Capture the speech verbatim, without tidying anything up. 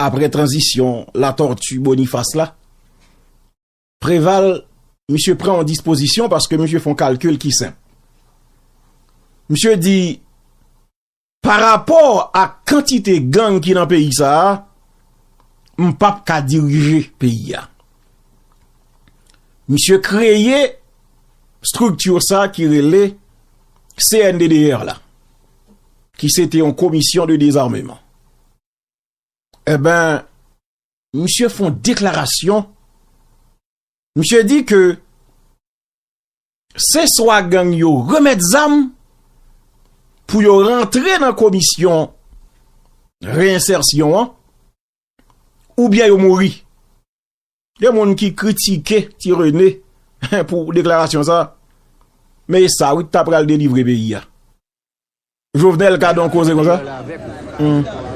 apre tranzisyon Latortue Boniface la, Preval, misye pran yon dispozisyon paske misye fè yon kalkil ki senp. Misye di, pa rapò ak kantite gang ki nan peyi sa a, m p ap ka dirije peyi a. Misye kreye estrikti sa ki rele C N D D R la, ki se te yon komisyon de dezameman. Enben, misye fè yon deklarasyon. Misye di ke se swa gang yo remèt zam pou yo rantre nan komisyon reyensèsyon an, oubyen yo mouri. Gen moun ki kritike Ti Rene pou deklarasyon sa. Men e sa wi ki ta pral delivre peyi a. Jovenel ka don koze konsa. Hmm.